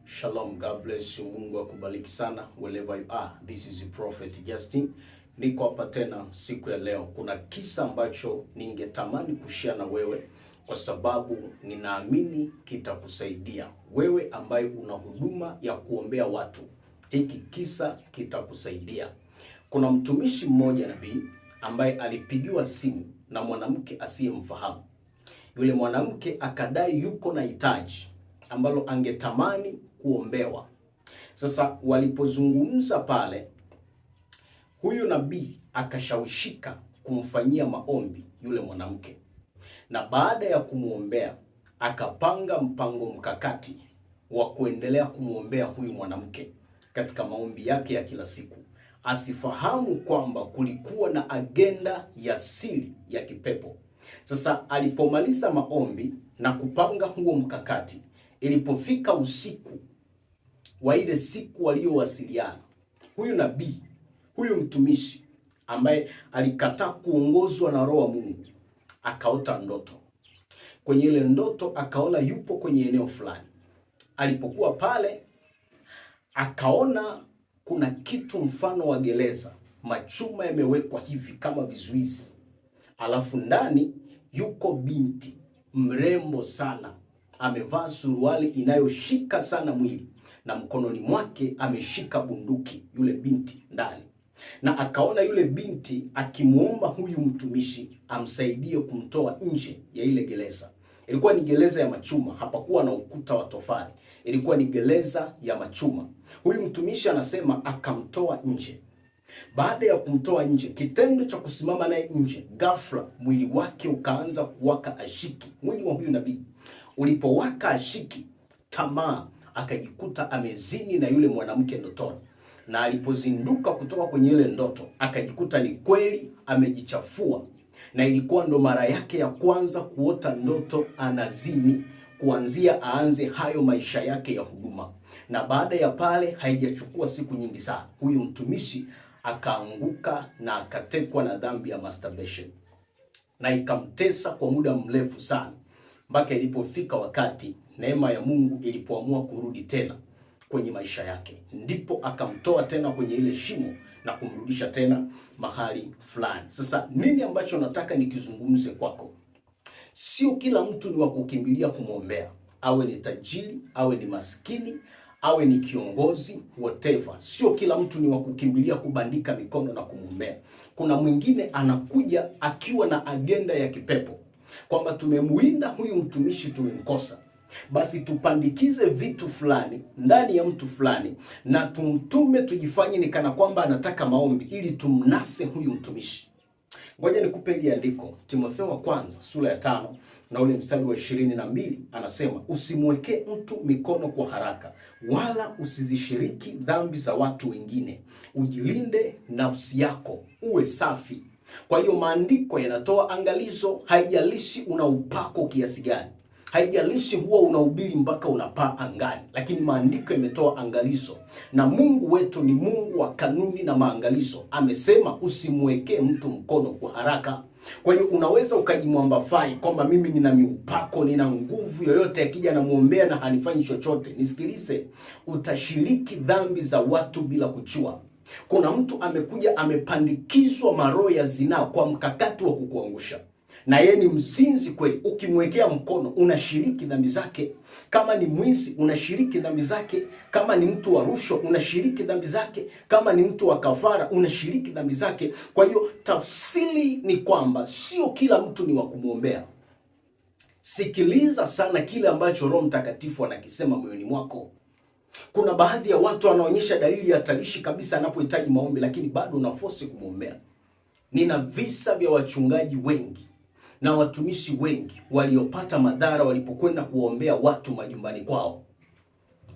Shalom, God bless you. Mungu akubariki sana wherever you are. This is Prophet Justin. Niko hapa tena siku ya leo. Kuna kisa ambacho ningetamani kushare na wewe kwa sababu ninaamini kitakusaidia wewe ambaye una huduma ya kuombea watu. Hiki kisa kitakusaidia. Kuna mtumishi mmoja nabii ambaye alipigiwa simu na mwanamke asiyemfahamu. Yule mwanamke akadai yuko na hitaji ambalo angetamani kuombewa. Sasa walipozungumza pale, huyu nabii akashawishika kumfanyia maombi yule mwanamke, na baada ya kumwombea akapanga mpango mkakati wa kuendelea kumwombea huyu mwanamke katika maombi yake ya kila siku, asifahamu kwamba kulikuwa na agenda ya siri ya kipepo. Sasa alipomaliza maombi na kupanga huo mkakati, ilipofika usiku wa ile siku waliowasiliana, huyu nabii, huyu mtumishi ambaye alikataa kuongozwa na Roho wa Mungu akaota ndoto. Kwenye ile ndoto akaona yupo kwenye eneo fulani. Alipokuwa pale, akaona kuna kitu mfano wa gereza, machuma yamewekwa hivi kama vizuizi, alafu ndani yuko binti mrembo sana, amevaa suruali inayoshika sana mwili na mkononi mwake ameshika bunduki, yule binti ndani. Na akaona yule binti akimwomba huyu mtumishi amsaidie kumtoa nje ya ile gereza. Ilikuwa ni gereza ya machuma, hapakuwa na ukuta wa tofali, ilikuwa ni gereza ya machuma. Huyu mtumishi anasema akamtoa nje. Baada ya kumtoa nje, kitendo cha kusimama naye nje, ghafla mwili wake ukaanza kuwaka ashiki. Mwili wa huyu nabii ulipowaka ashiki, tamaa, akajikuta amezini na yule mwanamke ndotoni, na alipozinduka kutoka kwenye ile ndoto akajikuta ni kweli amejichafua, na ilikuwa ndo mara yake ya kwanza kuota ndoto anazini kuanzia aanze hayo maisha yake ya huduma. Na baada ya pale haijachukua siku nyingi sana, huyu mtumishi akaanguka na akatekwa na dhambi ya masturbation, na ikamtesa kwa muda mrefu sana, mpaka ilipofika wakati neema ya Mungu ilipoamua kurudi tena kwenye maisha yake, ndipo akamtoa tena kwenye ile shimo na kumrudisha tena mahali fulani. Sasa nini ambacho nataka nikizungumze kwako? Sio kila mtu ni wa kukimbilia kumwombea, awe ni tajiri, awe ni maskini, awe ni kiongozi, whatever. Sio kila mtu ni wa kukimbilia kubandika mikono na kumwombea. Kuna mwingine anakuja akiwa na agenda ya kipepo kwamba tumemuinda huyu mtumishi, tumemkosa, basi tupandikize vitu fulani ndani ya mtu fulani na tumtume, tujifanye ni kana kwamba anataka maombi ili tumnase huyu mtumishi. Ngoja nikupe hili andiko, Timotheo wa kwanza sura ya 5 na ule mstari wa 22, anasema usimwekee mtu mikono kwa haraka, wala usizishiriki dhambi za watu wengine, ujilinde nafsi yako, uwe safi. Kwa hiyo maandiko yanatoa angalizo, haijalishi una upako kiasi gani, haijalishi huwa unahubiri mpaka unapaa angani, lakini maandiko yametoa angalizo, na Mungu wetu ni Mungu wa kanuni na maangalizo. Amesema usimwekee mtu mkono kwa haraka. Kwa hiyo unaweza ukajimwambafai kwamba mimi nina miupako, nina nguvu yoyote, akija namuombea na hanifanyi chochote. Nisikilize, utashiriki dhambi za watu bila kujua. Kuna mtu amekuja amepandikizwa maroho ya zinaa kwa mkakati wa kukuangusha, na yeye ni mzinzi kweli. Ukimwekea mkono unashiriki dhambi zake. Kama ni mwizi unashiriki dhambi zake. Kama ni mtu wa rushwa unashiriki dhambi zake. Kama ni mtu wa kafara unashiriki dhambi zake. Kwa hiyo tafsiri ni kwamba sio kila mtu ni wa kumwombea. Sikiliza sana kile ambacho Roho Mtakatifu anakisema moyoni mwako. Kuna baadhi ya watu wanaonyesha dalili ya hatarishi kabisa anapohitaji maombi, lakini bado unafosi kumwombea. Nina visa vya wachungaji wengi na watumishi wengi waliopata madhara walipokwenda kuombea watu majumbani kwao.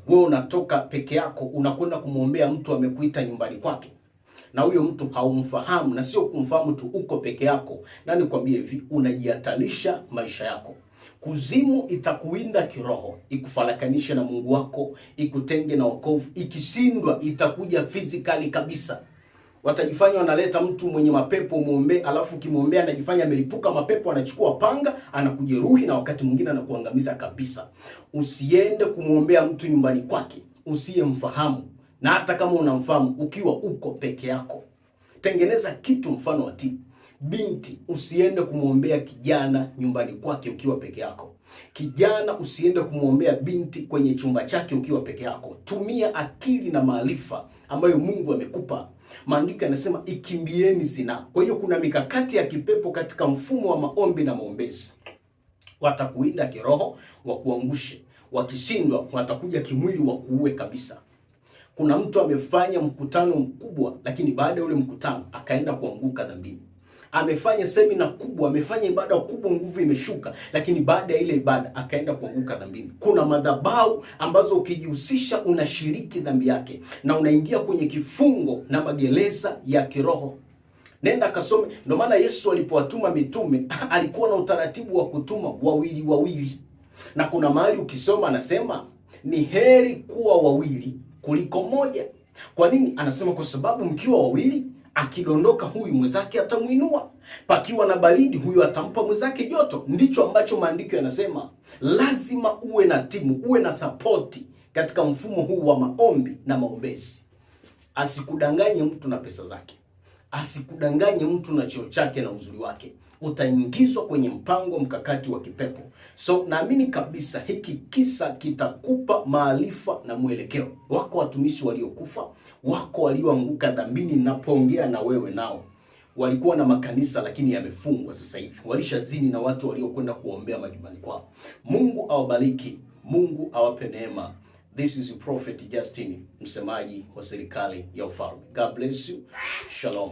Wewe unatoka peke yako unakwenda kumwombea mtu amekuita nyumbani kwake, na huyo mtu haumfahamu, na sio kumfahamu tu, uko peke yako. Na nikwambie hivi, unajihatarisha maisha yako. Kuzimu itakuinda kiroho, ikufarakanishe na Mungu wako, ikutenge na wokovu. Ikishindwa itakuja physically kabisa, Watajifanya wanaleta mtu mwenye mapepo muombe, alafu ukimwombea anajifanya amelipuka mapepo, anachukua panga, anakujeruhi na wakati mwingine anakuangamiza kabisa. Usiende kumwombea mtu nyumbani kwake usiyemfahamu, na hata kama unamfahamu, ukiwa uko peke yako. Tengeneza kitu mfano wa timu. Binti, usiende kumwombea kijana nyumbani kwake ukiwa peke yako. Kijana, usiende kumwombea binti kwenye chumba chake ukiwa peke yako. Tumia akili na maarifa ambayo Mungu amekupa. Maandiko yanasema ikimbieni zinaa. Kwa hiyo kuna mikakati ya kipepo katika mfumo wa maombi na maombezi. Watakuinda kiroho, wakuangushe. Wakishindwa watakuja kimwili, wakuue kabisa. Kuna mtu amefanya mkutano mkubwa, lakini baada ya ule mkutano akaenda kuanguka dhambini. Amefanya semina kubwa, amefanya ibada kubwa, nguvu imeshuka, lakini baada ya ile ibada akaenda kuanguka dhambini. Kuna madhabahu ambazo ukijihusisha unashiriki dhambi yake na unaingia kwenye kifungo na magereza ya kiroho. Nenda kasome. Ndio maana Yesu alipowatuma mitume alikuwa na utaratibu wa kutuma wawili wawili, na kuna mahali ukisoma anasema ni heri kuwa wawili kuliko moja. Kwa nini? Anasema kwa sababu mkiwa wawili, akidondoka huyu mwenzake atamwinua, pakiwa na baridi huyu atampa mwenzake joto. Ndicho ambacho maandiko yanasema. Lazima uwe na timu, uwe na sapoti katika mfumo huu wa maombi na maombezi. Asikudanganye mtu na pesa zake, asikudanganye mtu na cheo chake na uzuri wake. Utaingizwa kwenye mpango mkakati wa kipepo. So naamini kabisa hiki kisa kitakupa maarifa na mwelekeo. Wako watumishi waliokufa, wako walioanguka dhambini. Ninapoongea na wewe, nao walikuwa na makanisa lakini yamefungwa sasa hivi, walishazini na watu waliokwenda kuombea majumbani kwao. Mungu awabariki, Mungu awape neema. This is Prophet Justin, msemaji wa serikali ya ufalme. God bless you. Shalom.